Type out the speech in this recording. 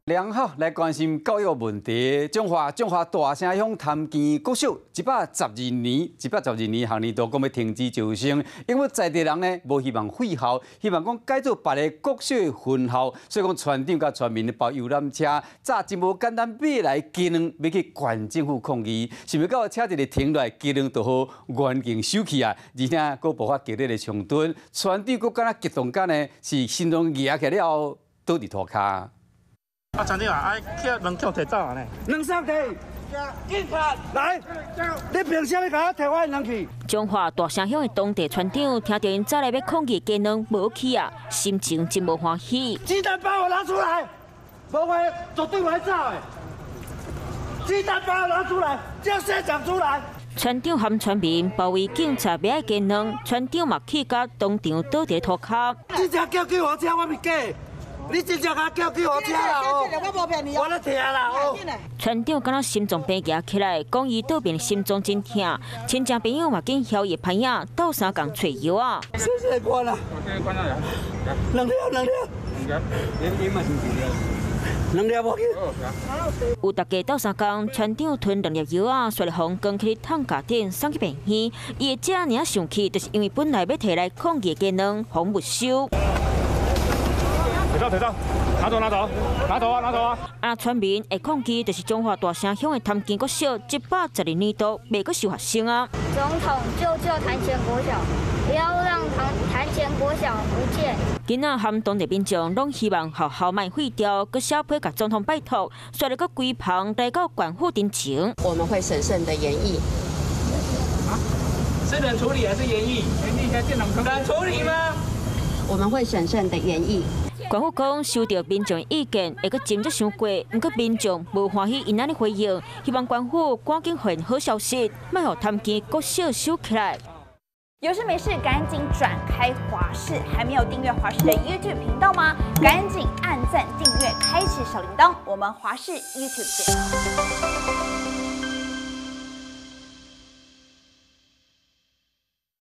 良好，來關心教育問題。彰化大城鄉潭墘國小112年，112年學年度講欲停止招生，因為在地人呢無希望廢校，希望講改做別个國小的分校，所以講村長佮村民包遊覽車，早真無簡單買來雞卵，欲去縣政府抗議，想袂到車一个停落來，雞卵就予原形收去啊！而且閣爆發激烈的衝突，村長閣敢若激動間呢，是心臟壓起來了後倒佇塗跤。啊，村長啊，愛去門口提走啊呢？兩三提，警察來，你憑啥物共我提我的卵去？彰化大城鄉的當地村長聽著𪜶走來欲抗議雞卵無去啊，心情真無歡喜。雞蛋幫我拿出來，無話絕對會走的。雞蛋幫我拿出來，叫縣長出來。村長和村民包圍警察，欲愛雞卵，村長嘛氣甲當場倒佇塗跤。真正叫救護車，我毋是假。你真正共叫救護車啦！我咧疼啦！村長敢若心臟病蜈起來，講伊倒病心臟真疼，親戚朋友嘛緊曉伊朋友鬥相共揣藥啊。謝謝關啦。兩粒兩粒。兩粒無去。有大家鬥相共，村長吞兩粒藥仔，煞來予扛去擔架頂送去病院。伊會遮爾仔生氣，就是因為本來欲提來抗議雞卵，予沒收。提走提走，拿走拿走，拿走啊拿走啊！啊，村民會抗議，就是彰化大城鄉的潭墘國小，112年度袂閣收學生啊。總統救救潭前國小，不要讓潭前國小不見。囡仔和當地民眾攏希望學校莫廢掉，閣寫批共總統拜託，煞來閣規棚來到縣府陣前。我們會審慎的研議。是冷處理還是研議？研議冷處理嗎？我們會審慎的研議。縣府講收到民眾意見，會閣斟酌想過，毋過民眾無歡喜𪜶按呢回應，希望縣府趕緊還好消息，莫予潭墘國小收起來。有事沒事趕緊轉開華視，還沒有訂閱華視的 YouTube 頻道嗎？趕緊按讚訂閱，開啟小鈴鐺。我們華視 YouTube 見。